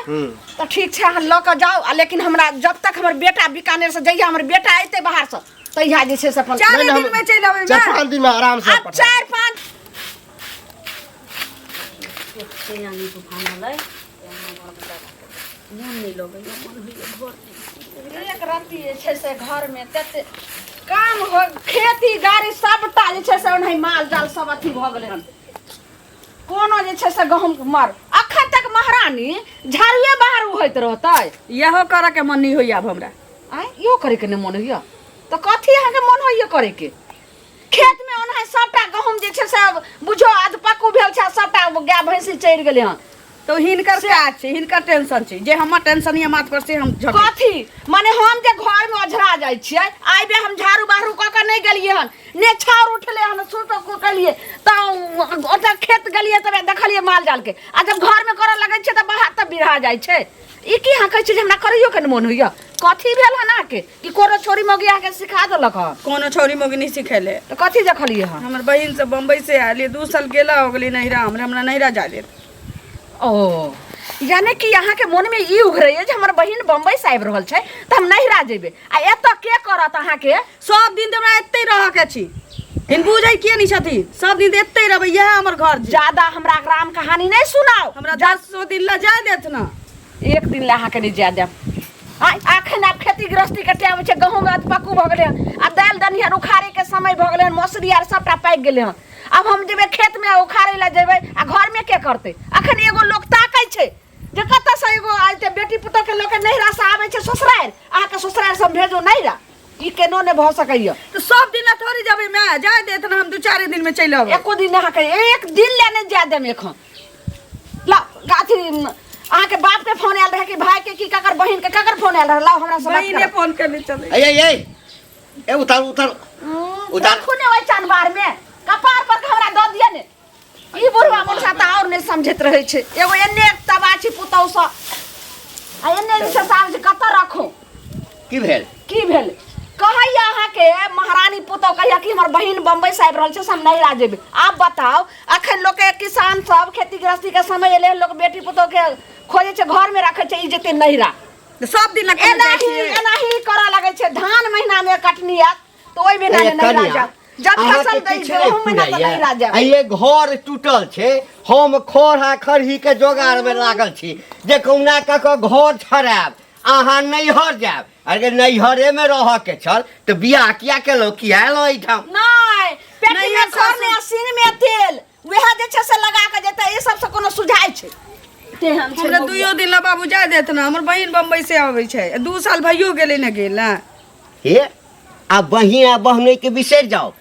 आँय तऽ ठीक छै, अहाँ लऽ कऽ जाउ आ लेकिन हमरा जब तक हमर बेटा बीकानेर से, जहिया हमर बेटा अयतै बाहर से तहिया जे छै से अपन चारि नहीं, नहीं, दिन में चलि अबै चार पाँच दिन में आराम से आब पठा चारि पाँच आंधी तूफान एलै, मन नहि लगैए, मन होइए घर एक रत्ती जे छै से घरमे तते काम हो, खेती गाड़ी सबटा जे छै से ओनाही माल जाल सब अथी भऽ गेलै हन। कोनो जे छै से गहूम मर अखन तक महारानी झाड़ुए बहारू होइत रहतै। इहो करऽ के मन नहि होइए आब हमरा। आँय, इहो करैके नहि मन होइए तऽ कथी अहाँके मन होइए करैके? खेतमे ओनाही सबटा गहूम जे छै से बुझो अधपक्कू भेल छै, सबटा गाय भैंसी चढ़ि गेलै हन। तऽ हिनकर काज छै, हिनकर टेंशन छै, जे हमर टेंशन यऽ माथ पर से हम झटै। कथी माने हम जे घरमे ओझरा जाइ छियै, आइ बे हम झाड़ू बहारू कऽ कऽ नहि गेलियै हन, ने छाउर उठलै हन, सुत कऽ केलियै तऽ ओतऽ खेत गेलियै तब देखलियै माल जालके, आ जब घरमे करऽ लगै छियै तऽ बाहर तऽ बिरहा जाइ छै। ई की अहाँ कहै छियै जे हमरा करैयोके नहि मोन होइए? कथी भेल हन अहाँके कि कोनो छोरी मौगी अहाँके सिखा देलक हन? कोनो छौरी मौगी नहि सिखेले। तऽ कथी देखलियै हन? हमर बहिन सब बम्बई से आयल, 2 साल गेला हो गेलै नैहरा, हमरा हमरा नैहरा जा देत। ओ यानी कि अहाँके मोनमे ई उघरैए जे हमर बहिन बम्बई से आबि रहल छै तऽ हम नैहरा जेबै आ एतऽ के करत अहाँके? सब दिन तऽ हमरा एतै रहऽके छी, हिन बुझै किए नहि छथिन? सब दिन तऽ एतै रहबै, इएह हमर घर छै। ज्यादा हमरा राम कहानी नहि सुनाउ। हमरा 10 दिन लए जाय देत ने। एक दिन लए अहाँके नहि जाय देब। आ अखन आब खेती गृहस्थी के टाइम छै, गहूँम अधपक्कू भऽ गेलै हन आ दालि दलिहन उखाड़े के समय भऽ गेलै हन, मौसरी आर सबटा पाकि गेलै हन। आब हम जेबै खेतमे उखाड़े लए जेबै आ घरमे के करतै? अखन एगो लोक ताकै छै जे कतऽसँ एगो आयतै बेटी पुतोहके लऽ कऽ नैहरासँ आबै छै ससुरारि, अहाँके ससुरारिसँ हम भेजू नैहरा, ई केनो नहि भऽ सकैए। तऽ सब दिन लए थोड़ी जेबै माय, जाय देत ने, हम 2-4 दिनमे चलि अबै। एको दिन अहाँके एक दिन लए नहि जाय देब एखन। लाउ अथी, अहाँके बाप के फोन आयल रहै कि भाई के कि ककर बहिन के ककर फोन आयल रहै? लाउ हमरा से बात बहिने करब। फोन करने चले। ए ए ए ए, उतार उतार उतार। रखू ने ओहि चनबार में, कपार पर के हमरा दऽ दिअ ने। ई बुढ़वा मुनसा तऽ आओर नहि समझैत रहै छै। एगो एन्ने तबा छी पुतहु सँ आ एन्ने जे छै से आबै छै, कतऽ रखू? की भेल? की भेल कहैया अहाँके महारानी पुतहु कहैया कि हमर बहिन बम्बई से आबि रहल छै से हम नैहरा जेबै। आब बताउ, अखन लोकके किसान सब खेती गृहस्थी के समय एलै, लोक बेटी पुतहु के खोजै छै, घरमे रखै छै, ई जेतै नैहरा। तऽ सब दिन लए केना जाइ एनाही छियै? एनाही करऽ लगै छै। धान महीना मे कटनी आयत तऽ ओहि महीना मे ए, नैहरा कनिया, जायब, जब अहाँके फसल दै किछु नहि गहूम महीना तऽ फुराइया? नैहरा जायब। आ ये घर टूटल छै, हम खर आ खरही के जोगाड़ में लागल छी जे कहुना कऽ कऽ घर छड़ायब, अहाँ नैहर जायब। अरे नैहरे में रहऽ के छल तऽ बियाह किया केलहुँ, किया एलहुँ एहिठाम? नहि, पेटी में नैहर खर ने आ सींग में तेल वएह जे छै से लगा कऽ जेतै, ई सबसँ कोनो सुझाइ छै? तेहन छै हमरा मौगिया। 2 दिन लए बाबू जाय देत ने, हमर बहिन बम्बई से आबै छै, 2 साल भइयो गेलै ने गेल ने। हे आ बहिन आ बहनोई के बिसरि जाउ,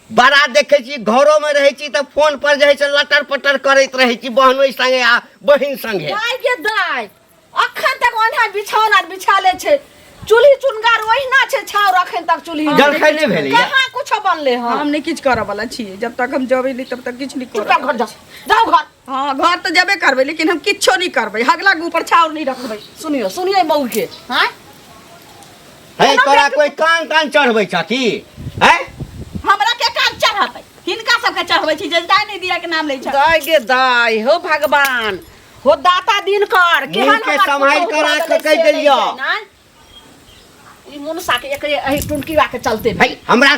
बड़ा देखै छी घरोमे रहै छी तऽ फोन पर जे है से लटर पटर करैत रहै छी बहनोई संगे आ बहिन संगे। दाय गे दाय, अखन तक ओहिना बिछौन आर बिछाले छै, चूल्ही चुनगार ओहिना छै, छाउर अखन तक चूल्ही में। जलखै नहि भेलैया? कहाँ कुछो बनले हन? हम नहि किछु करऽ वाला छियै, जब तक हम जबै नहि तब तक किछु नहि करब। चुपचाप घर जाउ, जाउ घर। हँ घर तऽ जेबे करबै, लेकिन हम किछो नहि करबै, हगला के ऊपर छाउर नहि रखबै। सुनियो सुनियो मऊ के, हाँ हे तोरा कोई कान तान चढ़बै छ की? हैं हमरा के कान चढ़तै? हिनका सबके चढ़बै छी जे दाय नहि दिया के नाम लै छै। दाय गे दाय, हो भगवान, हो दाता दिन कर केहन मुँह के हमर सम्हारि पुतहु कऽ राख भऽ गेलै कऽ कहि से देलियौ। नहि छै, नहि? ई मुनसा के एक एहि टुनकीवा के चलते है हमरा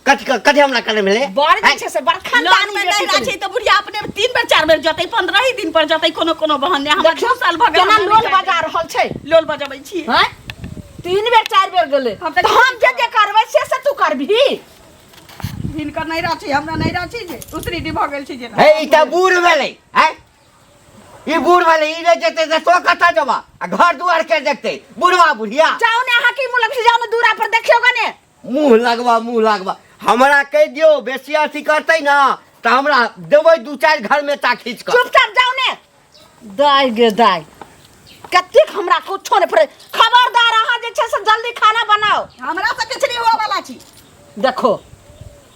कथी कथी हमरा करे भेलै? बड़ जे छै से बड़ खानदानी लोन में बेटी नहीं के छै तऽ बुढ़िया अपने 3 बेर 4 बेर जतै, 15 ही दिन पर जतै, कोनो कोनो बहाने। हमरा देखियौ, 2 साल भऽ गेल केना हमरा लोल नहि जाय बजा रहल छै। लोल बजबै छी। हैं 3 बेर 4 बेर गेलै। हम तऽ तऽ हम जे जे करबै से से तू करबिही? हिनकर नहीं रहै, हमरा नहीं रहै जे उसरी भऽ गेल छै जेना। हे ई तऽ बूढ़ भेलै, हैं ई बूढ़ भेलै, ई नहि जेतै तऽ तो कतऽ जेबा आ घर दुआर के देखतै बुढ़वा बुढ़िया? जाउ ने, अहाँ की मुँह लगबै छै? जाउ ने दूरा पर देखियौ गने। मुँह लगबा, मुँह लगबा, हमरा कहि दियौ बेसी अथी करतै ने तऽ हमरा देबै 2-4 घर में ता खींच कऽ। चुपचाप जाउ ने। दाय गे दाय, कतेक हमरा कुछो नहि पड़े। खबरदार अहाँ जे छै से जल्दी खाना बनाउ। हमरा से किछु नहि हुअ वाला छी। देखो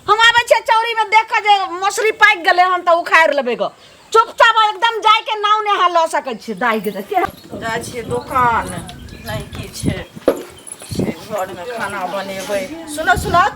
हम आबै छियै चौरी में देख कऽ जे मसुरी पाकि गेलै हन तऽ उखाड़ि लेबै गऽ। चुपचाप एकदम जाय के नाव ने अहाँ लऽ सकै छियै। दाय गे दाय, के जाइ छियै दोकान, नहि किछु छै घरमे, खाना बनेबै। सुनत सुनत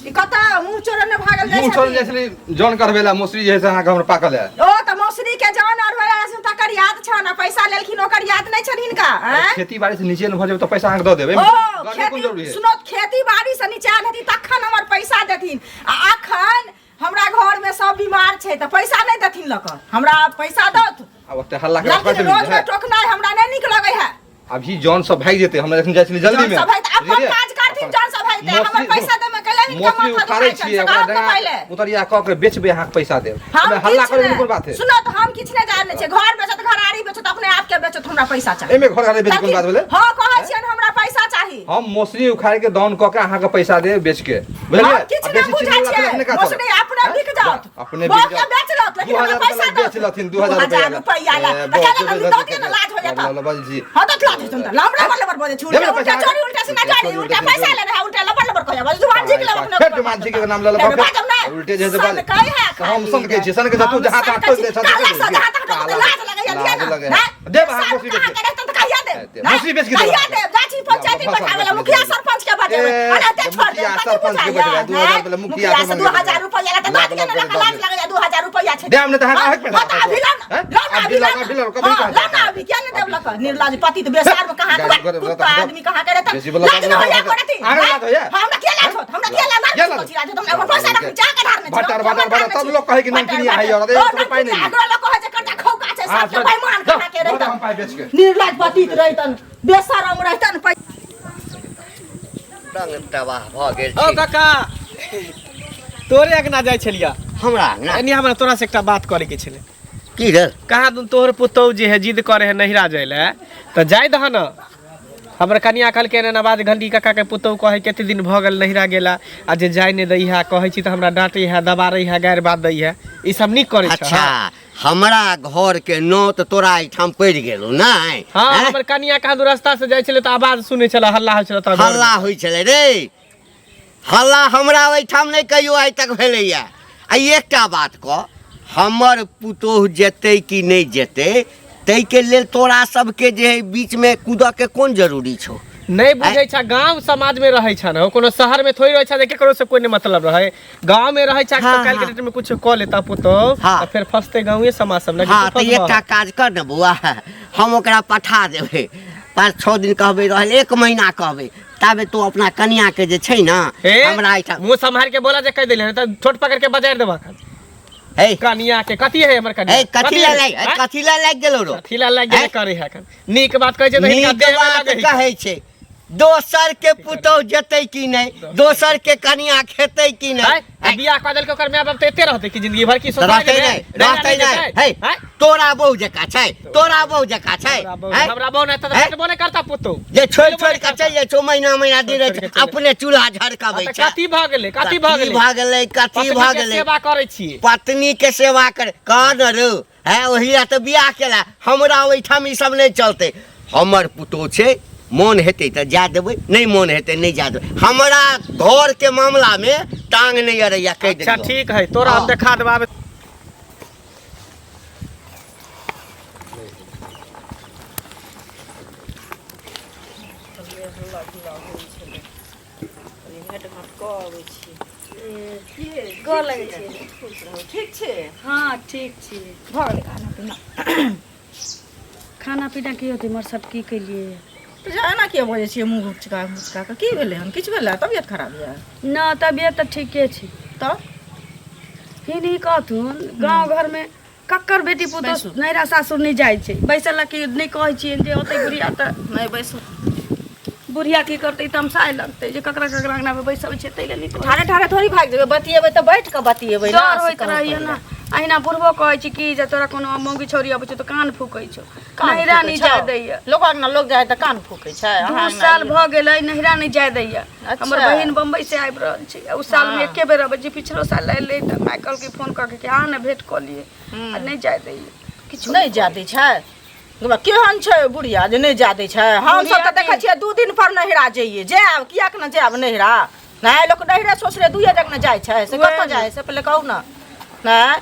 ई कतऽ मुँह चोरने भागल जाइ मुँह छोड़ल जाइ छथिन? छलै जन करबै ला, मौसरी जे है से अहाँके हमर पाकल है। ओ तऽ मौसरी के जन और होय से तकर याद छनि। ने पैसा लेलखिन ओकर याद नहि छनि हिनका आँय? खेती बाड़ी से नीचे न भऽ जेबै तऽ पैसा अहाँके दऽ देबै ओ एहिमे कोन खेती जरूरी है सुनो खेती बाड़ी से नीचा हेथिन तखन हमर पैसा देथिन आ अखन हमरा घर में सब बीमार छै तऽ पैसा नहि देथिन लऽ कऽ हमरा पैसा दौथ आब ओते हल्ला के लेकिन रोज में टोकनाइ हमरा नहि नीक लगै है अभी जॉन सब भागि जेतै हमरा जखन जाइ छलियै जल्दी जौन में सब है तऽ अपन बुझलियै? काज करथिन जौन सब है तऽ हमर मौसरी- पैसा देमे कैला हिनका मौसरी माथा उखाड़ै दुखाइ छनि छियै से ओकरा कहब तऽ डंगा पहिले उतरिया कऽ के बेचबै अहाँके पैसा देब हम एहिमे हल्ला किछु करै के नहि कोन बात है सुनो तऽ हम किछु नहि जानै छियै घर बेचत घरारी बेचत अपने आप के बेचत हमरा पैसा चाही एहिमे घर घरारी बेच कोन बात भेलै हँ कहै छियनि हमरा पैसा चाही हम मौसरी उखाड़ के दान कऽ के अहाँके पैसा देब बेच के बुझलियै हम किछु आ नहि बेसी बुझै चीनी वाला छियै अपने काज मौसरी अपने बिक जाओत अपने बौह बिक के जाओत। बेच लत लेकिन हमरा 2000 पैसा रुपैआ बेच लथिन 2000 2000 रुपैआ ला ए, तऽ बहुत केना बेच दऽ दिअ ने लाज हो जाता ल, ल, बजै छी। हाँ तऽ लाज होतन तऽ लबड़ा लबड़ बजै छी देबै उल्टा ने उल्टा पैसा? चोरी उल्टा सीना जारी उल्टा पैसा लेने है उल्टा लबड़ लबड़ कहै बजै जुबान झीक लेब अपने फेर जुबान झीक के नाम लऽ लेब, फेर बाजब नहि उल्टे जे से बाज। सन कहै है हम सन कहै छियै, सन कहै छियै, तू जहाँ तक तोड़ दे, काला सन जहाँ तक तोड़ दे, लाज लगैया दिया लाज ना लगैया। हैं? देब अहाँ साल मौसरी बेच कहाँ के। के रहतन तऽ कहिया देब देब। हैं? मौसरी बेच के देब कहिया अहाँके। देब जाइ छी पंचायती या, बैठाबै ला मौसरी मुखिया बेच के। सरपंच के बजेबै ए, अरे एते छोड़ मुखिया देब कथी सरपंच के बुझाइया, बजेबै, 2000 हैं? रुपैआ मुखिया मुखिया से सरपंच के 2000 रुपैआ ला तऽ लाख दऽ दिअ ने लाख लाज लगैया 2000 रुपैआ छै देब नहि तऽ अहाँके हाँ, अहाँके पैसा हाँ, तऽ अभी ला ना, हैं? ला ना, अभी अभी ला ला, ना। अभी ला, कभी हाँ, कहाँ ला ना, अभी किया नहि देब लऽ कऽ? निर्लज्ज पति तऽ बेसार में कहाँ के गाड़ी घोड़ा कुत्ता बला तऽ आदमी कहाँ के रहतन? बेसी बला लाज तऽ नहि होइया बला करती? अहाँके लाज होइया? हाँ, हमरा किया लाज होत? हमरा किया लाज? किया लाज लाज? छी, लाज होत? हमरा पैसा रखनी, जा के धारने छी। भट्टार, हमरा भट्टार, धारने भट्टार, छी। तब लोग कहै कि नमकीनिया है औरत, एक ओ, रुपैआ नहि नमकीनिया, अगलो लोग कहै छै कर्जा खौका छै, हाँ, सबके चल, बेईमान जाओ, कहाँ के दऽ रहितन? हम पाइ बेच के। निर्लज्ज पतित रहितन बेशरम रहितन रंग तबाह भऽ गेल ओ छै काका तोरे अंगना जाइ छलिया हमरा अंगना एनी हमरा तोरा से एकटा बात करे के छलै की रे कहाँ दुन तोहर पुतहु जे है जिद करे है नहिरा जाय लए तऽ जाय दह न हमर कनिया कहलकै ने नवाज घंटी काका के पुतहु कहै कते दिन भऽ गेल नहिरा गेला आ जे जाय नहि दै है कहै छी तऽ हमरा डाँटै है दबारै है गारि बात दै है ई सब नीक करै छै अच्छा हमरा घर के नौत तोरा एहिठाम पड़ि गेलौ नहि हँ हैं? हमर कनिया कहाँ रास्ता से जाइ छलै तऽ आवाज सुनै छलै हल्ला होइ छलै तऽ घरमे। हल्ला होइ छलै रे हल्ला हमरा ओहिठाम नहि कहियो आइ तक भेलैया आ एकटा बात कह हमर पुतोहु जेतै कि नहि जेतै ताहिके लेल तोरा सबके जे है बीचमे कूदऽके कोन जरूरी छौ नहि बुझै छ गांव समाज में रहै छ ने कोनो शहर में थोड़ी रहै छ जे केकरो से कोई नहीं मतलब रहै गांव में रहै छ हाँ, तऽ काल्हि के हाँ। डेट में कुछ कऽ लेता पुतोह हाँ। तऽ फेर फंसते गांवे समाज सब ने हाँ तऽ एकटा काज कर ने बौआ हम ओकरा पठा देबै 5-6 दिन कहबै रहल 1 महीना कहबै ताबे तू अपना कनिया के जे छै ने हमरा एहिठाम मुंह सम्हार के बोला जे कहि देले तऽ ठोट पकड़ के बजारि देबा हे कनिया के कथी है हमर कनिया हे कथी ला लागि आँय? कथी ला लागि गेलौ रो कथी ला लागि गेलै आँय? करे है एखन नीक बात कहै छै तऽ हिनका नीक देह मे बात लागै है। कहै छै दोसर के पुतोह जेतै कि नहि दोसर के कनिया खेतै कि नहि आँय? आ बियाह कऽ देलकै ओकर माय बाप तऽ एते रहतै कि जिंदगी भर की तऽ रहतै नहि रहतै नहि हे आँय? तोरा बहु जकाँ छै तोरा बहु जकाँ छै हमरा बहु आँय? हमरा बहु नहि तऽ आँय? भेटबो नहि करता पुतोह जे छोड़ि छोड़ि कऽ चलि जाइ छौ महीना महीना दिन रहै छोड़ि छै कऽ चलि अपने चूल्हा झरकबै तऽ छै कथी भऽ गेलै कथी भऽ गेलै भऽ गेलै कथी पत्नी भऽ के गेलै सेवा करै छियै पत्नी के सेवा कर कह न रौ है ओही ला तऽ बियाह केला हमरा ओहिठाम ई सब नहि चलतै हमर पुतोह छै मोन हेतै तऽ जा देबै नहि मोन हेतै नहि जा देबै हमरा घरके मामलामे टांग नहि अड़ैया कहि अच्छा देलियौ ठीक है तोरा हम हाँ। देखा देब आबे भेट घाट कऽ अबै छी गोर लगै छी। खुश रहू ठीक छै हाँ ठीक छी भऽ गेलै खाना पीना खाना पीना की होतै मर सब की केलिए तऽ जे एना किया बजै छियै मुँह घुचका घुचका कऽ की भेलै हन किछु भेलै तबियत खराब यऽ न तबियत तऽ ठीके छै तऽ हिनी कहथुन गाँव घरमे ककर बेटी पुतोह बैसू। नैहरा सासुर नहि जाइ छै बैसल ला कि नहि कहै छियनि जे ओतै बुढ़िया तऽ नहि बैसू बुढ़िया की करतै तमसाय लगतै जे ककरा ककरा अंगनामे बैसल छै ताहि लए नहि कहै ठाढ़े ठाढ़े थोड़ी भागि जेबै बतियेबै तऽ बैठ कऽ बतियेबै ने, डर से होइत कहू रहैया पहिले। ने अहिना बुढ़बो कहै छै कि जे तोरा कोनो मौगी छौरी अबै छौ तऽ कान फूकै छौ कान नैहरा फूकै नहि छौ? जाय दैया लोक अंगना लोक जाइ तऽ कान फूकै छै 2 अहाँ अंगना साल आइए। भऽ गेलै नैहरा नहि जाय दैया अच्छा। हमर बहिन बम्बई से आबि रहल छै आ ओ सालमे हाँ। एके बेर अबै छै पिछलो साल एलै तऽ माय कहलकै फोन कऽ के कि अहाँ ने भेंट कऽ लिए आ नहि जाय दैया किछु नहि जा दै छै गो केहन छै बुढ़िया जे नहि जा दै छै हम सब तऽ देखै छियै 2 दिन पर नैहरा जइए जायब कियाक ने जायब नैहरा नहि लोक नैहरे ससुरे दुइये जगह ने जाइ छै से कतऽ जाइ से पहिले कहू ने नहि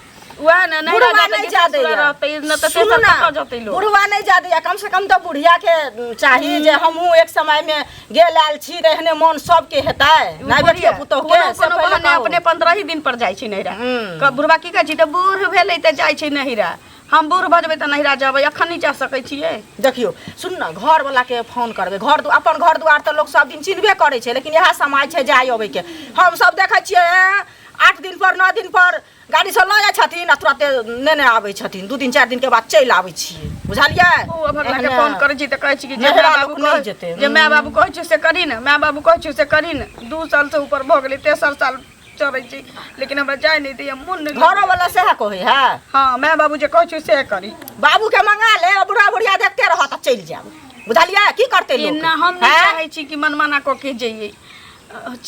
वएह ने नैहरा बुढ़वा जेतै नहि कि जा ससुरा दैया रहतै नहि तऽ सुनू तेसर ने, कतऽ जेतै लोक बुढ़वा नहि जा दैया कम से कम तऽ बुढ़िया के चाही जे हमहूँ एक समय में गेल आयल छी तऽ एहने मोन सबके हेतै नहि बेटियो पुतोहु के कोनो से कोनो पहिले बहाने कहू। अपने 15 ही दिन पर जाइ छै नैहरा हम्म। बुढ़वा की कहै छै तऽ बूढ़ भेलै तऽ जाइ छै नैहरा हम बूढ़ भऽ जेबै तऽ नैहरा जेबै, अखन नहि जा सकै छियै। देखियौ सुन ने, घरवला के फोन करबै। घर अपन घर दुआर तऽ लोक सब दिन चिन्हबे करै छै, लेकिन इएह समय छै जाय अबै के। हम सब देखै छियै 8 दिन पर 9 दिन पर गाड़ी से लऽ जाइ छथिन आ तुरते नेने आबै छथिन, 2 दिन 4 दिन के बाद चलि आबै छियै, बुझलियै? ओ भगला के फोन करै छी तऽ कहै छी कि जे नैहरा माय बाबू लोक नहि कहै जेतै। जे माय बाबू कहै छै से करी ने, माय बाबू कहै छै से करी ने। 2 साल से ऊपर भऽ गेलै, तेसर साल चलै छी, लेकिन हमरा जाय नहि दैया, मोन नहि लगैया। घरो वाला सएह कहै है? हँ, माय बाबू जे कहै छै से करी। बाबू के मंगा ले, बुढ़ा बुढ़िया देखते रहत आ चलि जायब, बुझलियै? की करतै लोक? एना हम नहि हैं? चाहै छी कि मनमाना कऽ के जइयै,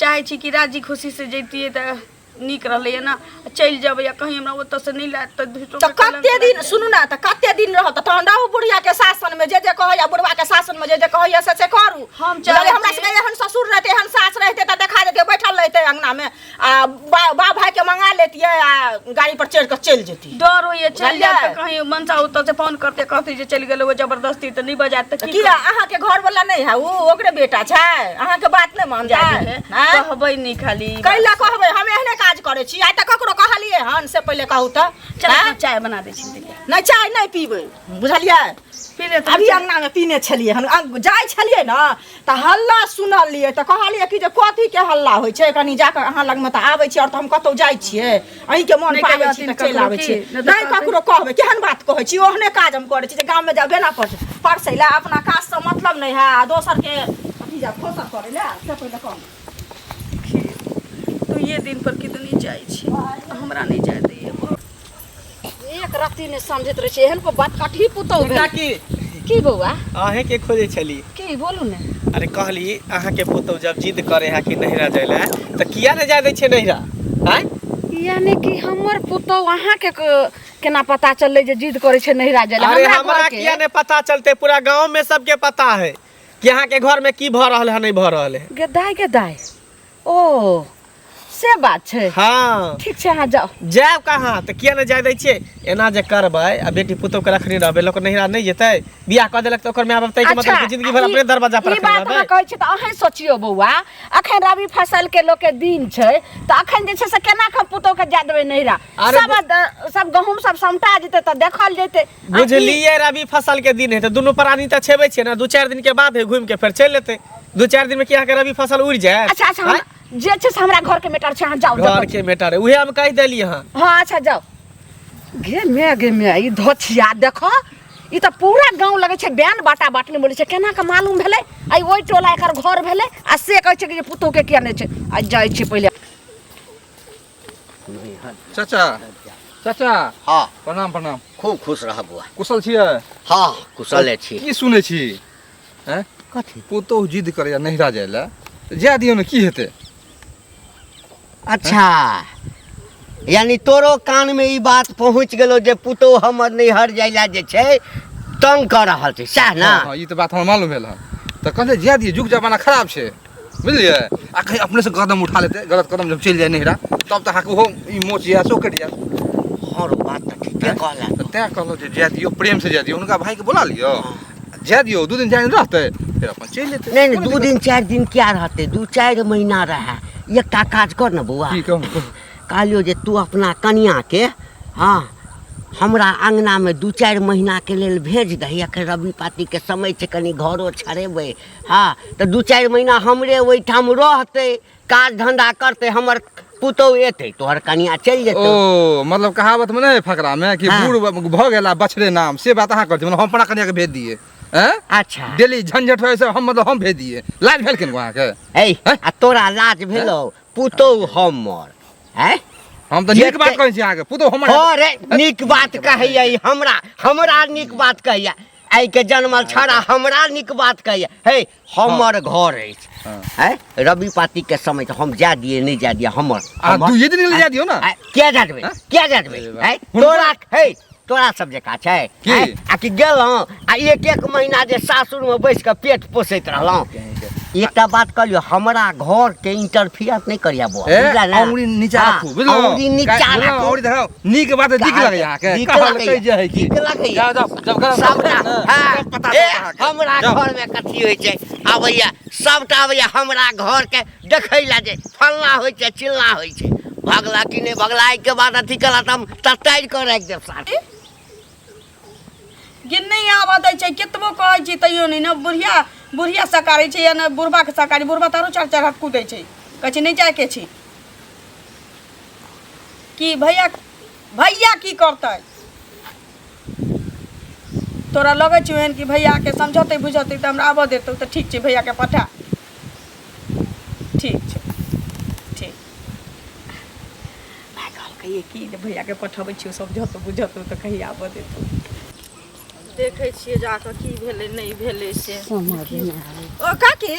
चाहै छी कि राजी खुशी से जैतियै तऽ नीक रहलैए ने। चलि जेबै आ कहीं हमरा ओतऽसँ नहि लायत तऽ झूठो तऽ के कलंक कते दिन लागि सुनू ने, तऽ कते दिन रहत? तऽ तहन रहू बुढ़िया के शासन में, जे जे कहैया बुढ़वा के शासन में जे जे कहैया से से करू। हम बुझलियै? चाहै हमरा छी- सबके एहन ससुर रहते, एहन सास रहते तऽ देखा देते, बैठल रहते अंगना में आ बा भाई के मंगा लेतियै आ गाड़ी पर चढ़ि कऽ चलि जेती। डर होइए, चलि जायब तऽ बुझलियै? कहीं मनसा ओतऽ से फोन करते, कहते जे चलि गेलै ओ जबरदस्ती, तऽ नहि बजायत तऽ तऽ की किया अहाँके घर वाला नहि है? ओ ओकरे बेटा छै, अहाँके बात नहि मानतै? जाय आँय? कहबै नहि खाली कैला कहबै? हम एहने काज करै छी? आइ तऽ ककरो कहलियै हन से पहिले कहू तऽ। चल आँय? चाय बना दै छी। नहि, चाय नहि पीबै, बुझलियै? पी ले। अभी अंगना में पीने छलियै हन, जाइ छलियै ने तऽ हल्ला सुनलियै, तऽ कहलियै कि जे कथीके हल्ला होइ छै, कनि जाकऽ अहाँ लगमे तऽ आबै छी। आओर तऽ हम कतहु जाइ छियै? अहीँके मोन नहि पाबै कहियो छी तऽ ककरो चलि आबै की? छी। नहि तऽ नहि कहतै। ककरो कहबै? केहन बात कहै छी? ओहने काज हम करै छी जे गाममे जेबे ना परसै लए, अपना काजसँ मतलब नहि है आ दोसरके अथी जा खोसर करै लए, से पहिले कहू। तू ये दिन पर कितनी जाइ छी, हमरा नहि जाय दैये। एक रत्ती नहि समझैत रहै छै, एहन को बात कटही पुतहु भेल। काकी। की बौआ? अहें के खोजै छली। की बोलू ने। अरे कहली, अहाँ के पुतहु जब जिद करे है कि नैहरा जाय ला तऽ किया नहि जाय दै छै नैहरा? आँय? यानी कि हमर पुतहु अहाँके केना पता चललै जे जिद करै छै नैहरा जाय ला? अरे हमरा हमरा घरके किया नहीं पता चलते? पूरा गांव में सबके पता है कि अहाँ के घर में की भ रहल है, नहीं भ रहल है। गे दाय, गे दाय, ओ से बात छै? हाँ। ठीक छै, अहाँ जाउ। जायब कहाँ? तऽ किया नहि जाय दै छियै? एना जे करबै आ बेटी पुतहु के रखने रहबै, लोक नैहरा नहि जेतै। बियाह कऽ देलक तऽ ओकर माय बाप ताहिके मतलब कि जिंदगी भर अपने दरवाजा पर ई रखने बात अहाँ रहबै। कहै छी तऽ अहें सोचियौ बौआ, अखन रबी फसल के लोक के दिन छै, तऽ अखन जे छै से केना कऽ पुतहु के जाय देबै नैहरा? अरे सब सब गहूँम सब समटा जेतै तऽ देखल जेतै। आ ई- बुझलियै, रबी फसल के दिन है तऽ दुनू प्राणी तऽ छेबै छियै ने, 2-4 दिन के बाद है, घूमि के फेर चलि एतै। 2-4 दिन में की अहाँके रबी फसल उड़ि जायत? अच्छा अच्छा, हम जे छै से हमरा घर के मैटर छै, अहाँ जाउ। घर के मैटर है, उहे हम कहि देली हँ। हाँ, अच्छा जाउ। गे मे, गे मे, ई धोछिया देख, ई तऽ पूरा गाँव लगै छै बैन बाटा बाटने बोलै छै। केना कऽ मालूम भेलै आइ ओहि टोला एकर घर भेलै आ से कहै छै कि जे पुतोहु के किया नहि छै? आ जाइ छै पहिले। चाचा, चाचा। हाँ। प्रणाम, प्रणाम। खूब खुश रह बुआ। कुशल छियै? हाँ, कुशले छी। की सुनै छी? हैं? कथी? पुतोहु जिद करैया नैहरा जाय लए, तऽ जाय दियौ ने, की हेतै? अच्छा, यानी तोरो कान में ई बात पहुंच गेलो जे पुतोहु हमर नैहर जाय ला जे छै तंग कऽ रहल छै, सएह ने? हाँ, ई तऽ बात हमरा मालूम भेल हन, तऽ कहलियै जाय दियौ, युग जमाना खराब छै, बुझलियै? आ कहीं अपने से कदम उठा लेतै, गलत कदम, जब चलि जाय नैहरा तब तऽ अहाँके ओहो ई मोच या सेहो कटि जायत। हँ रो, बात तऽ ठीके कहला। तऽ तैं कहलहुँ जे जाय दियौ, प्रेम से जाय दियौ, हुनका भाइके बोला लियौ, जाय दियौ, 2 दिन 4 दिन रहतै, फेर अपन चलि जेतै। नहि नहि, कोनो 2 दिक्कत दिन 4 दिन क्या रहतै, 2-4 महीना रहै। एकटा काज कर ने बौआ। की कहू? कहलियौ जे तू अपना कनियाके, हँ, हमरा अङ्गनामे 2-4 महीनाके लेल भेज दही। एखन रबी पातीके समय छै, कनि घरो छड़ेबै। हँ, तऽ 2-4 महीना हमरे ओहिठाम रहतै, काज धन्धा करतै। हमर पुतहु एतै, तोहर कनिया चलि जेतौ। ओ मतलब कहावत में नहीं फकरा में कि हाँ। बूढ़ भऽ गेला बछड़े नाम, से बात अहाँ करती? मतलब हम अपना कनिया के भेज दिए हैं? अच्छा। डेली झंझट होइ से हम मतलब हम भेज दिए, लाज भेल किनको अहाँके? ऐ हैं? आ तोरा लाज भेलौ? पुतहु हमर हैं? हम तऽ नीक बात कहै छी अहाँके, पुतहु हमर। हँ रे, नीक बात कहैया ई हमरा, हमरा नीक बात कहैया। आइ के जनमल छड़ा हमरा नीक बात कहैया। हे, हमर घर अछि। हाँ। हैं, रबी पाती के समय तऽ हम जाय दिए नहि जाय दिए, हमर आ हमर- दुइये दिन लेल जाय दियौ ने। आ, किया जाय देबै? हाँ? किया जाय देबै? अरे वाह। हैं? तोरा हे, तोरा सब जकाँ छै? की? हैं? आ कि गेलहुँ आ 1-1 महीना जे सासुरमे बैस कऽ पेट पोसैत रहलहुँ। एकटा बात कहलियौ, हमरा घर के इंटरफियर नहीं करिया बुआ, ए, बुझला ना? अंगुरी नीचा हाँ, राखू, बुझलहुँ? अंगुरी नीचा बुझलहुँ? राखू। अंगुरी देखाउ, नीक बात नीक लगैया अहाँके। नीक कहल लगैया, कहै जे है की। नीक लगैया। जाउ, जाउ, जब गलत सबटा, करबै ने, हाँ, तब पता ए, चलत अहाँके। हमरा जाउ। घर में कथी होइ छै आबैया, सबटा आबैया हमरा घर के देखै ला जे फल्ला होइ छै, चिल्ला होइ छै। भगला कि नहि भगला, एहिके बाद अथी कला तऽ हम ततारि कऽ राखि देब साथ। कि नहि आबऽ दै छै केतबो कहै छी तैयो नहि ने बुढ़िया बुढ़िया सकारै छै या ने बुढ़बाके सकारी बुढ़बा तऽ आरो चारि चारि हाथ कूदै छै कहै छै नहि जायके छै की भैया भैया की करतै तोरा लगै छौ एहन कि भैयाके समझौतै बुझौतै तऽ हमरा आबऽ देतौ तऽ ठीक छै भैयाके पठा ठीक छै ठीक माय कहलकै कि जे भैयाके पठबै छियौ समझौतौ बुझौतौ तऽ कही आबऽ देतौ देखै छियै जाकऽ की भेलै नहि भेलै से ओ काकी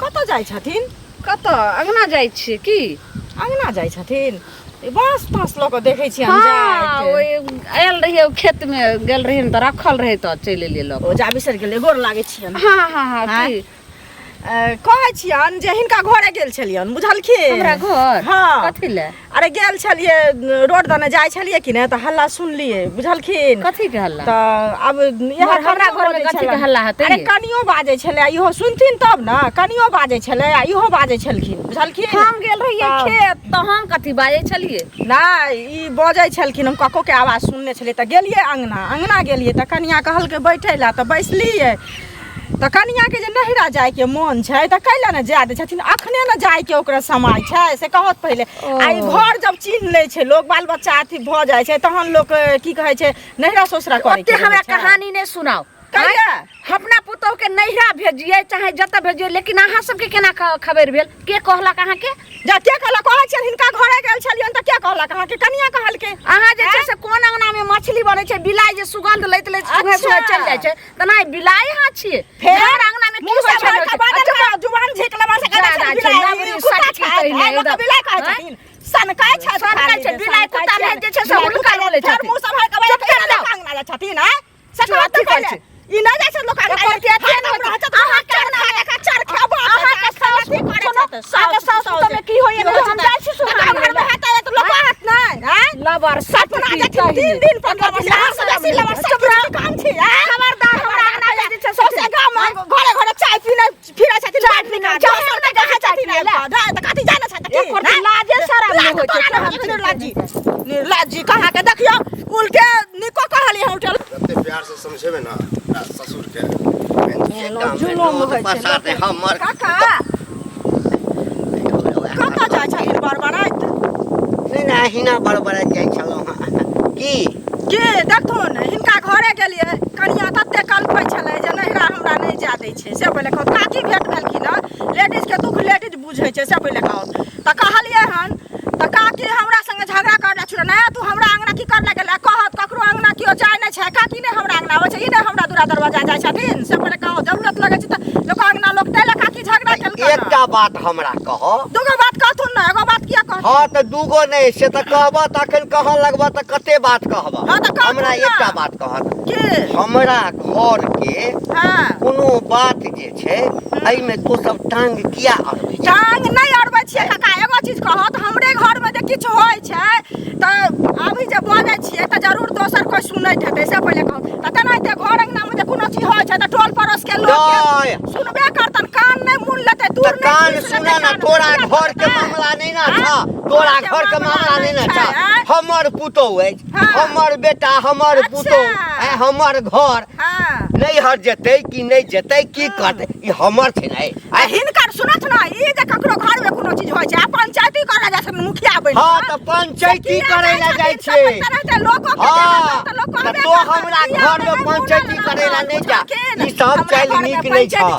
कतऽ जाइ छथिन कतऽ अङ्गना जाइ छियै की अङ्गना जाइ छथिन ई बाँस ताँस लऽ कऽ देखै छियनि हँ जाइत ओहि आयल रहियै ओ खेतमे गेल रहियै ने तऽ रखल रहै तऽ चलि एलियै लऽ ओ जा बिसरि गेलै गोर लागै छियनि कऽ। हँ हँ हँ की कहै छियनि जे हिनका घरे गेल छलियनि बुझलखिन हमरा घर हँ कथी लए अरे गेल छलियै रोड दने जाइ छलियै कि ने तऽ हल्ला सुनलियै बुझलखिन कथी के हल्ला तऽ आब इएह मगर हमरा कनियो घरमे बाजै कथी के छलनि। हल्ला हेतै अरे यै? कनियो बाजै छलै आ इहो सुनथिन तब ने कनियो बाजै छलै आ इहो बाजै छलखिन बुझलखिन हम गेल रहियै तऽ- खेत तऽ हम कथी बाजै छलियै नहि ई बजै छलखिन हम कक्को के आवाज सुनने छलियै तऽ गेलियै अङ्गना अङ्गना गेलियै तऽ कनिया कहलकै बैठै लए तऽ बैसलियै तऽ कनियाके जे नैहरा जायके मोन छै तऽ कैला ने जाय दै छथिन अखने ने जायके ओकरा समय छै से कहत पहिले आ ई घर जब चिन्ह लै छै लोक बाल बच्चा अथी भऽ जाइ छै तहन लोक की कहै छै नैहरा ससुरा करे ओते हमरा कहानी नहि सुनाउ कहिया? अपना पुतोह के नैहरा भेजिए चाहे जतऽ भेजिए लेकिन अहाँ सबके केना खबर भेल के कहलक अहाँके जा के कहलक कहै छियनि हिनका घरे गेल छलियनि तऽ के कहलक अहाँके कनिया कहलकै अहाँ जे छै से कोन अंगना में मछली बनै छै बिलाइ जे सुगंध लैत लैत सुबह सुबह अच्छा। चलि जाइ छै तेना बिलाइ अहाँ छियै फेर घर अंगना में की मुँह होइ से छै भरि कऽ बाजल करा, जुबान झेक लेबा से कहै जादा छथिन छै, बिलाइ, लबड़ी ई कुत्ता सटकी छथि, तहिने आइ लोक एकदम। बिलाइ कहै आँय? छथिन सनकाइ छथि सनकाइ खाली छै, जे, बिलाइ सनकाइ कुत्ता छै। नहि जे छै से बिलाइ हुनका कुत्ता बोलै फेर छथिन। मुँह से भरि कऽ बाजल चुप कर करा, जाउ। लोक अंगना जाइ छथिन आँय? से चुप कहत अथी पहिले। करै छै। ई नहि जाइ छै लोक अंगना एकर के अथी हरदम नहि रहै छथि, अहाँके अहाँके अंगना खा खा चरखा बाँटै अहाँके छथि, साउस अथी करै सुनो, छथि, अहाँके साउस पुतोह में की होइए ने, हम जाइ छी सुहानी घर में लए। हेतै तऽ लोक कहत नहि आँय? लबर सपना सटकी जेथिन तहिने। तीन दिन पर लबर अहाँ से बेसी लबर चुप रह। काम छी आँय? खबरदार हमरा अंगना में जे छै से सौंसे गाम में घरे घरे चाय पीने फिरै छथिन चाय बात पीने, निकाल चाय दोसर पीने के देखै चाय छथिन पीने आबि कऽ। नहि, तऽ कथी जानै छथि की? एकर नहि? लाजे शरम नहि लाज होइ छै, तोरा नहि होइ छै, निर्लज्जी निर्लज्जी कहाँ के देखियौ उल्टे निको कहलियै हम उल्टे जते प्यार से समझेबै ने अपना ससुरके जुलुम होइ छै पसार दे हमर काका कतऽ जाइ छथिन बड़बड़ाइत नहि नहि अहिना बड़बड़ाइत जाइ छलहुँ हँ की के देखथुन हिनका घरे गेलियै कनिया तते कलपै छलै जे नैहरा हमरा नहि जाय दै छै से पहिले कहू काकी भेट भेलखिन हँ लेडीजके दुःख लेडीज बुझै छै से पहिले कहू तऽ कहलियै हन तऽ काकी हमरा संगे झगड़ा करऽ छुड़े नहि तू हमरा अङ्गना की करऽ गेलै कहत ककरो अङ्गना केओ जाइ नहि छै काकी नहि हमरा अङ्गना आबै छै ई नहि हमरा दूरा दरवाजा जाइ छथिन से पहिले कहू जरूरत लगै छै तऽ लोक अङ्गना लोक ताहि लए काकी झगड़ा केलकै एकटा बात हमरा कह दूगो बात कहथुन ने एगो बात किया कहथुन हँ तऽ दूगो नहि से तऽ कहबह तऽ अखन कहऽ लगबह तऽ कते बात कहबह हँ तऽ कहथुन हमरा ने। एकटा बात कहत की हमरा घर के हँ कोनो बात जे छै एहिमे तो सब टांग किया अड़बै छै टांग नहि अड़बै छियै काका एगो चीज कहत हमरे घरमे जे किछु होइ छै तऽ अभी जे बजै छियै तऽ जरूर दोसर कोइ सुनैत हेतै से पहिले कहू तऽ तेनाहिते घर अङ्गनामे जे कोनो चीज होइ छै तऽ टोल पड़ोसके लोक नहि। सुनबे करतन कान नहि मुन लेतै दूर तऽ नहि कान घुसि सुना लेतै ना कान, तोरा किया घर के करतै? मामला नहि ना आँय? छा तोरा घरके घर के मामला नहि ना छा छै, आँय? हमर पुतोह अछि हाँ। हमर बेटा हमर अच्छा। पुतोह आँय, हमर घर हाँ नैहर जेतै कि नहि जेतै की करतै ई हमर छै ने आ हिनकर सुनत ना ई जे ककरो घर में कोनो चीज होइ छै आ पंचायती करऽ जाइ छथिन मुखिया बनि हँ तऽ पंचायती करै लए जाइ छै हँ तऽ तो हमरा घर में पंचायती करै लए नहि जा ई सब चालि नीक नहि छह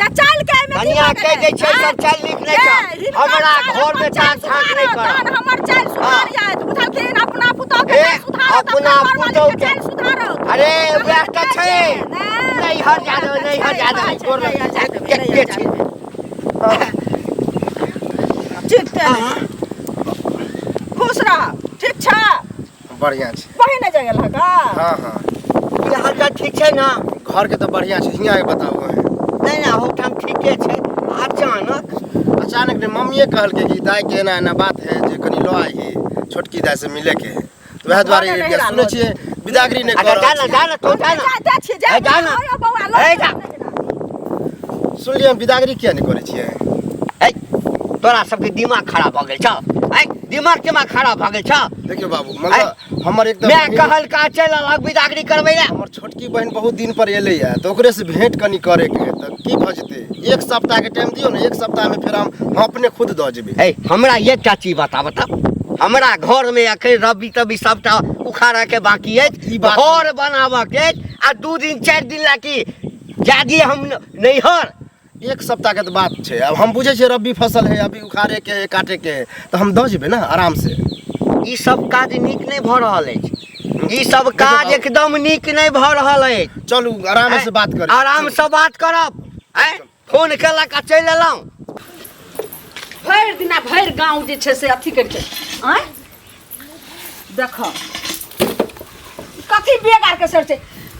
कनिया कहि दै छै सब चालि नीक नहि छह हमरा घर में टाक झाँक नहि कर हमर चालि सुधार जायत बुझलखिन अपना पुतोह के ए, चालि सुधारत अपना अपना पुतोह के सुधारत अरे वएह तऽ छै नैहर जा दे नैहर जा दे गोर लग के छै ठीक छै खुश रह ठीक छै बढ़िआँ छै पहिने जा गेल का हँ हँ की हालचाल ठीक छै ने घरके तऽ बढ़िआँ छै हियाँ के बताबू अहाँ नहि नहि अहूठाम ठीके छै अचानक अचानक ने मम्मीए कहलकै कि दाइके एना एना बात है जे कनि लऽ आइही छोटकी दाइ से मिलेके है तऽ वएह दुआरे भने एलियै। नहिरा सुनै छियै बिदागरी नहि अच्छा कऽ जा रहल ना छी जा ना तू जा ना जाते छियै जा ए, जा ना। आयो बौआ लऽ ए, जा। सुनलियै हम बिदागरी किया नहि करै छियै ए तोरा सबके दिमाग खराब भऽ गेल छौ ए दिमाग तिमाग खराब भऽ गेल छौ देखियौ बाबू मतलब हमर एकदम मैं कहल का चल अलग बिदागरी करबै ले हमर छोटकी छोटकी बहिन बहुत दिन पर एलैया तऽ ओकरे से भेंट कनी करे के है तऽ की भऽ जेतै एक सप्ताह के टाइम दियौ ने एक सप्ताह में फेर हम अपने खुद दऽ जेबै ए हमरा एकटा चीज बता बता हमरा घर में अखन रबी तबी सबटा उखाड़ा के बाकी अछि ई बात- घर बनाबऽ के अछि आ 2 दिन 4 दिन ला की जादी हम नैहर एक सप्ताह के तऽ बात छै अब हम बुझै छियै रबी फसल है अभी उखाड़े के है काटे के है तऽ हम दऽ जेबै ने आराम से ई सब काज नीक नहि भऽ रहल अछि ई सब काज एकदम नीक नहि भऽ रहल अछि चलू आराम से बात करी आराम से बात करब आँय फोन केलक आ चलि एलहुँ भरि दिना भरि गाँव जे छै से अथी करि आँय देख कथी बेगार के सर छै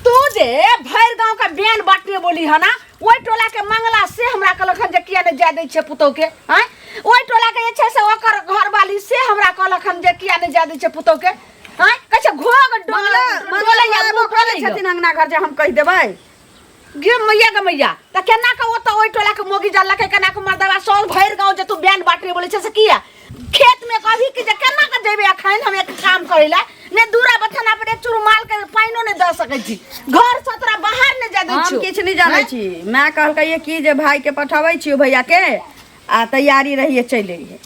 तू जे भरि गाँव के बेन बांटने बोली है ना ओहि टोला के मंगला से हमरा कहलक हन जे किया नहि जाय दै छै पुतहु के आँय ओहि टोला के जे छै से ओकर घरवाली से हमरा कहलक हन जे किया नहि जाय दै छै पुतहु के आँय कहै छै घोघ मंगला डोलैया मंगला मुँह करै डोलैया छथिन अंगना घर जे हम कहि देबै गे मैया गे मैया तऽ केना के ओतऽ ओहि टोला के मोगी जललकै केना के मर्दवा सौ भरि गाँव जे तू बैन बाटने बोलै छै से किया खेत में कभी कि जे केना के जेबै अखन हम एक काम करै ला ने दूरा बथाना पर एक चूरू माल के पानिओ नहि दऽ सकै छी घर से तोरा बाहर नहि जाय दै हम छियौ किछु नहि जानै छी माय कहलकै ये कि जे भाई के पठाबै छियौ भैया के आ तैयारी रहिए चलि अइहे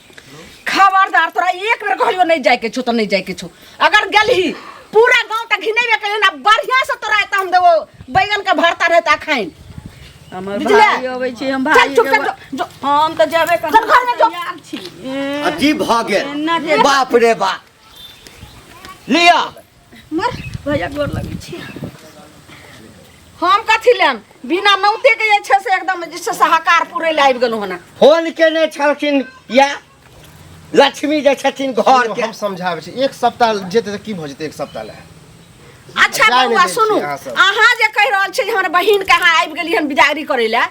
खबरदार तोरा एक बेर कहलियो नहीं जाय के छौ तऽ नहीं जाय के छौ अगर गेलही पूरा गांव तक घिनेबे करियो ना बढ़िया से तोरा एतऽ हम देबो बैगन के भरता रहता खाइन हमर बुझले? भाई अबै छै हम चल भाई चुप चल जो, जो हम तऽ जेबे चल घर में जो। तैयार छी अजीब भऽ गेल एना के बाप रे बाप लिअ मर भैया गोर लगै छी हम कथी लेम बिना नौते के जे छै से एकदम जे छै से हकार पुरै लए आबि गेलहुँ हन फोन केने छलखिन या लक्ष्मी जे छथिन घर के हम समझाबै छी एक सप्ताह जेतै तऽ की भऽ जेतै एक सप्ताह लए अच्छा जाय नहि बौआ दै छी सुनू अहाँ सब। अहाँ जे कहि रहल छी जे हमर बहिन के अहाँ आबि गेली हन बिदागरी करै लए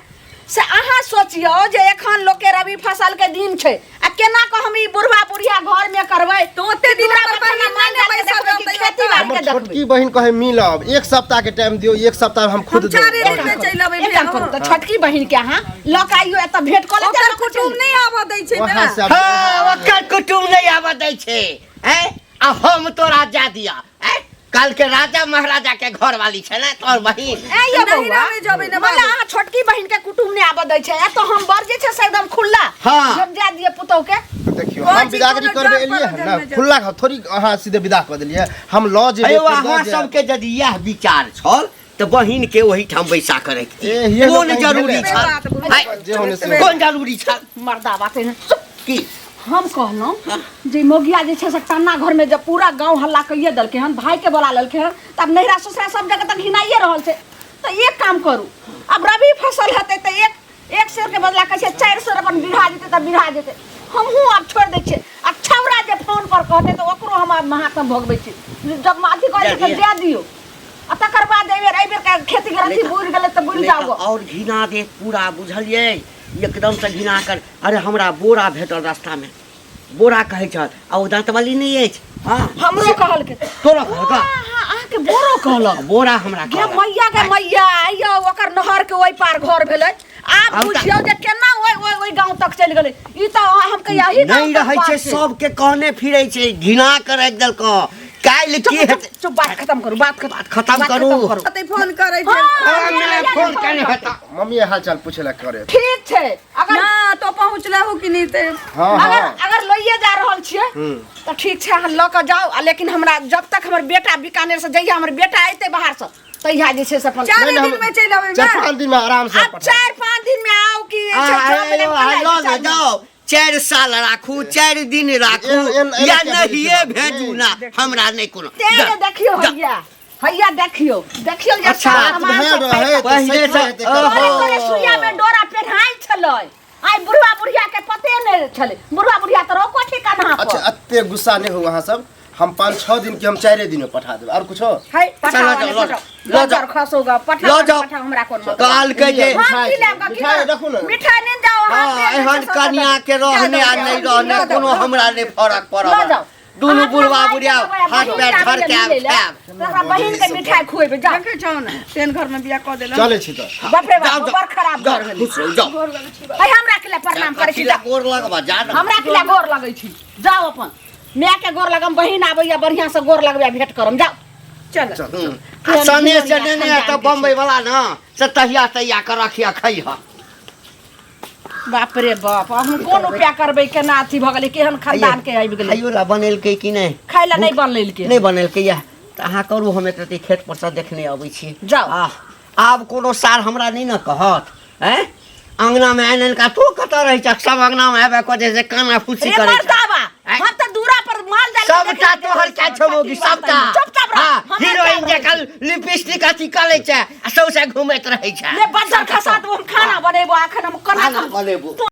से अहाँ सोचियौ जे एखन लोकके रबी फसल के दिन छै आ केना कऽ हम ई बुढ़वा बुढ़िया घर में करबै तऽ ओते दिन दूरा हमर बथाना बहिन माल नहि जाल के बैसल देखबै कि रहतै खेती बाड़ी हमर के देखबै छोटकी बहिन कहे मिलब एक सप्ताह के टाइम दियौ एक सप्ताह हम खुद हम चारे देबै। दिन मे चलि अबै एक काम करू तऽ छोटकी बहिन के अहाँ लऽ कऽ आइयो एतऽ भेंट कऽ लेब ओकर कुटुम्ब नहि आबऽ दै छै वहाँ ने से आब- हाँ ओकर कुटुम्ब नहि आबऽ दै छै हैं आ हम तोरा जा दिया हैं कल के राजा महाराजा के घर वाली छै ने तोर बहिन ए यौ बौआ नैहरा मे जेबै ने मतलब बाबू। अहाँ छोटकी बहिन के कुटुम्ब नहि आबऽ दै छै एतऽ हम बड़ जे छै से एकदम खुल्ला हाँ। जब जा दिए पुतहु के देखियौ कहै हम छी विदागरी कोनो करबै जात एलियै पर हन ने जन्म जन्म। खुल्ला घर थोड़ी अहाँ सीधे विदा कऽ देलियै हम लऽ जेबै अयो फेर दऽ अहाँ जायब। सबके यदि इएह विचार छल तऽ बहिन के ओहिठाम बैसा के ए, रखती हिये कोन लोक कहीं जरूरी भेलै। छल आँय, जे होने से कोन जरूरी छल मर्दा बात है चुप की हम कहलहुँ जे मोगिया जे छै से टन्ना घरमे जब पूरा गाँव हल्ला कहिए देलकै हन भाइके बोला लेलकै हन तब नैहरा ससुरा सब जगह तक हिनाइए रहल छै तऽ एक काम करू आब रबी फसल हेतै तऽ एक एक सेरके बदला कहै छै चारि सेर अपन बिढ़ा जेतै तऽ बिढ़ा जेतै हमहूँ आब छोड़ि दै छियै आ छौड़ा जे फोन पर कहतै तऽ ओकरो हम आब महात्म भोगबै छी जब अथी कहै छै तऽ दए दियौ आ तकर बाद एहिबेर एहिबेर खेती गृहस्थी बुड़ि गेलै तऽ बुड़ि जाउ आओर घिना देत पूरा बुझलियै एकदमसँ घिना कर अरे हमरा बोरा भेटल रास्तामे बोरा कहै छल आ ओ दाँतवाली नहि अछि हँ हमरो कहलकै तोरा कहलका अहाँके बोरो कहलक बोरा हमरा गे मैया गे मैया आइयो ओकर नहर के ओहि पार घर भेलै आब बुझियौ जे केना ओहि ओहि ओहि गाँव तक चलि गेलै ई तऽ हम कहिया ही नहि रहै छै सबके कहने फिरै छै घिना के राखि देलकौ काल्हि की हेतै चुप बात खत्म करू बात बात खत्म करू कतै फोन करै छै हाँ, नहि, फोन केने हेता मम्मी हाल चाल पूछे ला करे ठीक छै अगर ना तो पहुँचलहु कि नहि ते हाँ अगर हाँ अगर लइए जा रहल छियै तऽ ठीक छै अहाँ लऽ कऽ जाउ आ लेकिन हमरा जब तक हमर बेटा बीकानेर से जहिया हमर बेटा अयतै बाहर से तहिया जे छै से अपन चारे नहीं, दिन हम- में चलि अबै चार पाँच दिन में आराम से आब चारि पाँच दिन में आउ कि आ, छै, जॉब अरे, मिलल आ, कल लऽ आबि ने जाउ। जाउ चारि साल राखू चारि दिन राखू एन- एन- या एना किया नहिए बजै छी? भेजू ना हमरा नहि कोनो तें जा, ने देखियौ जा। हैया हैया देखियौ देखियौ जे अच्छा, सामान भेल सब रहै तऽ पहिले सही से- हेतै कल। तोरे ओहो। तोरे सुइया में डोरा पेन्हाइ छलै आइ बुढ़वा बुढ़िया के पते नहि छलै बुढ़वा बुढ़िया तऽ रोको ठिकाना अच्छा पर एते गुस्सा नहीं हो अहाँ सब हम पाँच छः दिन के हम चारे दिन में पठा देब और कुछो है पठाओ लऽ ने जाउ, लऽ पठाओ जाउ, लऽ लज्जर जाउ। खसोगा पठाओ लऽ ने जाउ। पठाओ हमरा कोन मतलब काल के जे हम की लेब ग, की मिठाई करब? रखू ने। मिठाई नहि जाओ अहाँ हाँ, पेट एहन मे सभ कनिया के रहने आ नहि रहने कोनो हमरा नहि फरक लऽ पड़ल जाउ दुनू अहाँ अपना बुढ़वा माय के बुढ़िया देबै आ हाथ बहिन पैर के धर के आबै आब लए। खायब तऽ ओकरा बहिन के मिठाई खुएबै जाउ देखै छौ ने तेन घर में बियाह कऽ देलक चलै छी तऽ बाप रे जाउ, बाप जाउ। बड़ खराब घर भेलै खुश रहू जाउ है हमरा के लिए प्रणाम करै छी कथी लए जाउ। गोर लगबा जा ने हमरा के लिए गोर लगै छी जाउ अपन माय के गोर लगम बहिन आबैया बढ़िया से गोर लगबै भेंट करम जाउ चल चल चल आ सने से नेने तऽ बम्बई वाला ने से तहिया तहिया के रखिया खैह। बाप रे बाप, हम कोन उपाय करबै, केना अथी भऽ गेलै, केहन खानदान के आबि गेलै। खाइयो ला बनेलकै कि नहि? खाइ लए नहि बनलेलकै। नहि बनेलकै या तऽ अहाँ करू, हम एक रत्ती खेत पर से देखने अबै छी। जाउ। आह, आब कोनो सार हमरा नहि ने कहत। आँय, अङ्गनामे आनि आनि कऽ तू कतऽ रहै छह? सब अङ्गनामे आबि कऽ जे काना फूसी रे करै छै। मर्दाबा, आँय? हम तऽ दूरा पर माल जाल के सबटा देखै तोहर क्या छौ मौगी, सबटा। चुपचाप रह। हाँ, हमरा हीरोइन क्या जकाँ लिपस्टिक अथी कऽ लै छै आ सौंसे घुमैत रहै छै। ले बज्जर खसा देबो, हम खाना बनेबो अखन, हम कोना खाना बनेबो।